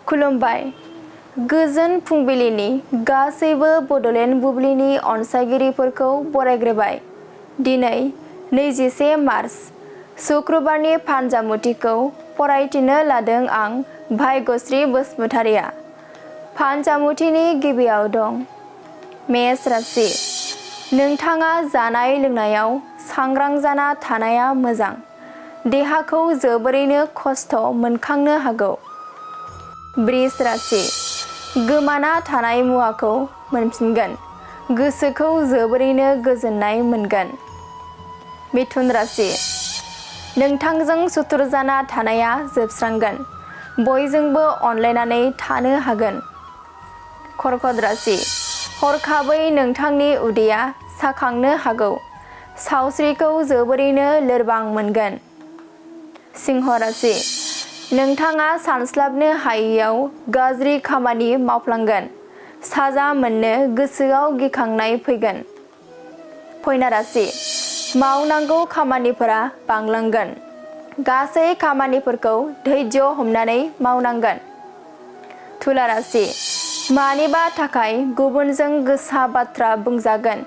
खुलुमबाय। गोजोन फुंबिलिनि गासैबो बड'लेण्ड बुब्लिनि अनसायगिरिफोरखौ बरायग्रोबाय। दिनै 21 मार्च शुक्रबारनि फानजामुथिखौ फरायथिनो लादों आं भाग्यश्री बसुमतारिया। फानजामुथिनि गिबियाव दं मेष राशि। नोंथाङा जानाय लोंनायाव सांग्रां जाना थानाया मोजां। देहाखौ जोबोरैनो खस्थ' मोनखांनो हागौ। वृष राशि। गोमाना थानाय मुवाखौ मोनफिनगोन। गोसोखौ जोबोरैनो गोजोननाय मोनगोन। मिथुन राशि। नोंथांजों सुथुर जाना थानाया जोबस्रांगोन। बयजोंबो अनलायनानै थानो हागोन। कर्कट राशि। हरखाबै नोंथांनि उदैया साखांनो हागौ। सावस्रिखौ जोबोरैनो लोरबां मोनगोन। सिंह राशि। नोंथाङा सानस्लाबनो हायैयाव गाज्रि खामानि मावफ्लांगोन। साजा मोननो गोसोआव गिखांनाय फैगोन। कन्या राशि। मावनांगौ खामानिफोरा बांलांगोन। गासै खामानिफोरखौ धैर्य हमनानै मावनांगोन। तुला राशि। मानिबा थाखाय गुबुनजों गोसा बाथ्रा बुंजागोन।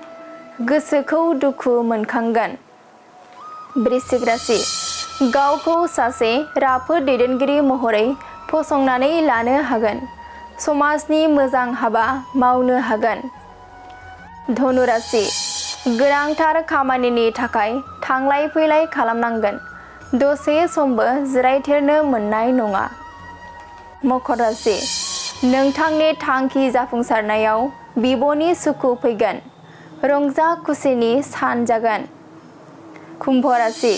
गोसोखौ दुखु मोनखांगोन। वृश्चिक राशि। गावखौ सासे राफोद दैदेनगिरि महरै फसंनानै लानो हागोन। समाजनि मोजां हाबा मावनो हागोन। धनु राशि। गोनांथार खामानिनि थाखाय थांलाय फैलाय खालामनांगोन। दसे समबो जिरायथेरनो मोननाय नङा। मकर राशि। नोंथांनि थांखि जाफुंसारनायाव बिब'नि सुखु फैगोन। रंजा खुसिनि सान जागोन। कुम्भ राशि।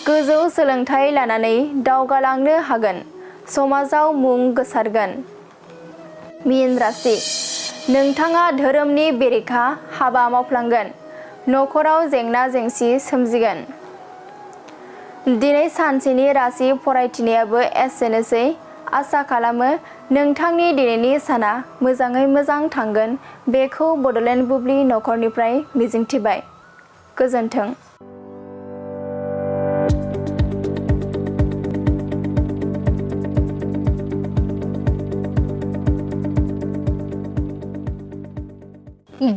गोजौ सोलोंथाइ लानानै दावगालांनो हागोन। समाजाव मुं गोसारगोन। मीन राशि। नोंथाङा धोरोमनि बेरेखा हाबा मावफ्लांगोन। नखराव जेंना जेंसि सोमजिगोन। दिनै सानसेनि राशि फरायथिनायाबो एसेनोसै। आसा खालामो नोंथांनि दिनैनि साना मोजाङै मोजां थांगोन बेखौ बड'लेण्ड बुब्लि नखरनिफ्राय मिजिंथिबाय। गोजोन्थों।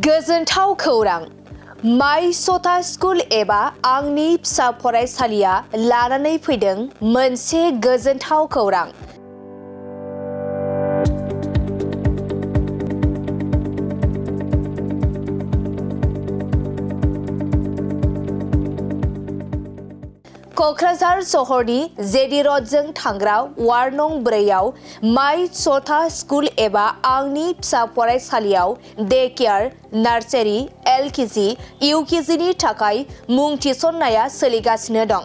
गोजोनथाव खौरां। माइ सथा स्कुल एबा आंनि फिसा फरायसालिया लानानै फैदों मोनसे गोजोनथाव खौरां। क'क्राझार सहरनि जेडि र'डजों थांग्रा वार्ड नं 4आव माइ सथा स्कुल एबा आंनि फिसा फरायसालियाव डे केयार, नार्सारि, LKG, UKGनि थाखाय मुं थिसननाया सोलिगासिनो दं।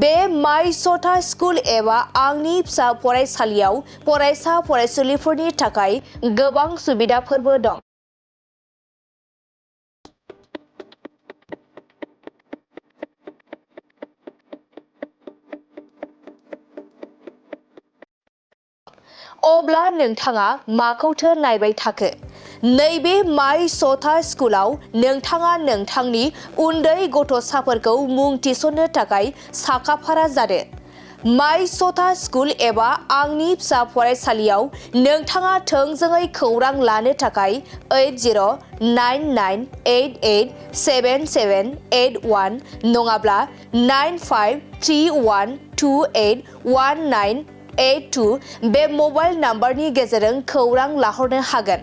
बे माइ सथा स्कुल एबा आंनि फिसा फरायसालियाव फरायसा फरायसुलिफोरनि थाखाय गोबां सुबिदाफोरबो दं। अब्ला नोंथाङा माखौथो नायबाय थाखो? नैबे माइ सथा स्कुलाव नोंथाङा नोंथांनि उन्दै गथ'साफोरखौ मुं थिसननो थाखाय साखाफारा जादो। माइ सथा स्कुल एबा आंनि फिसा फरायसालियाव नोंथाङा थोंजोङै खौरां लानो थाखाय 8091887781 नङाब्ला 9531281982 बे मबाइल नाम्बारनि गेजेरजों खौरां लाहरनो हागोन।